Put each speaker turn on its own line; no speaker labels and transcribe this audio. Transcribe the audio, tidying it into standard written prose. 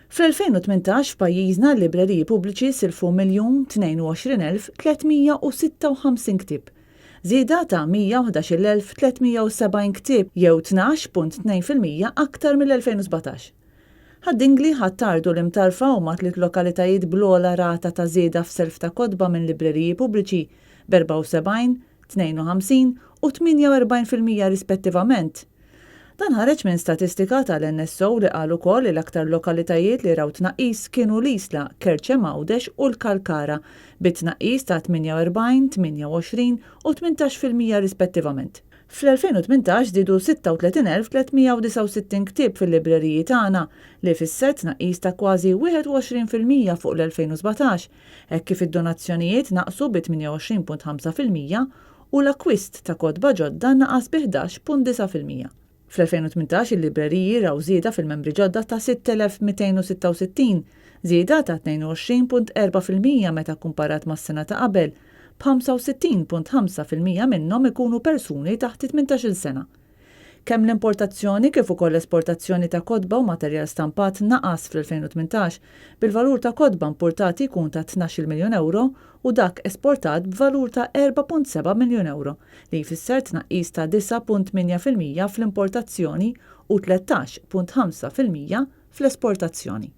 Fl-2018 f'pajjiżna l-libreriji pubbliċi silfu 1,022,356 ktieb, żieda ta' 111,370 ktieb jew 12.2% aktar mill-2017. Ħad-Dingli, Ħ'Attard u l-Imtarfa huma tliet lokalitajiet bl-ogħla rata ta' żieda f'self ta' kotba minn libreriji pubbliċi, b'74, 52 u 48% rispettivament. Dan ħareġ minn statistika tal-NSO li qal ukoll li l-aktar lokalitajiet li raw tnaqqis kienu l-Isla, Kerċem Għawdex u l-Kalkara, bi tnaqqis ta' 48, 28 u 18% rispettivament. Fl-2018 żdiedu 36,369 ktieb fil-libreriji tagħna, li fisser tnaqqis ta' kważi 21% fuq l-2017, hekk kif id-donazzjonijiet naqsu bi 28.5% u l-akkwist ta' kotba ġodda naqas bi 11.9%. Fl-2018 il-libreriji raw żieda fil-membri ġodda ta' 6,266, żieda ta' 22.4% meta kkumparat mas-sena ta' qabel, b'65.5% minnhom ikunu persuni taħt it-18-il sena. Kemm l-importazzjoni kif ukoll l-esportazzjoni ta' kotba u materjal stampat naqas fl-2018, bil-valur ta' kotba importati jkun ta' 12-il miljun ewro u dak esportat b'valur ta' 4.7 miljun ewro, li jfisser tnaqqis ta' 9.8% fl-importazzjoni u 13.5% fl-esportazzjoni.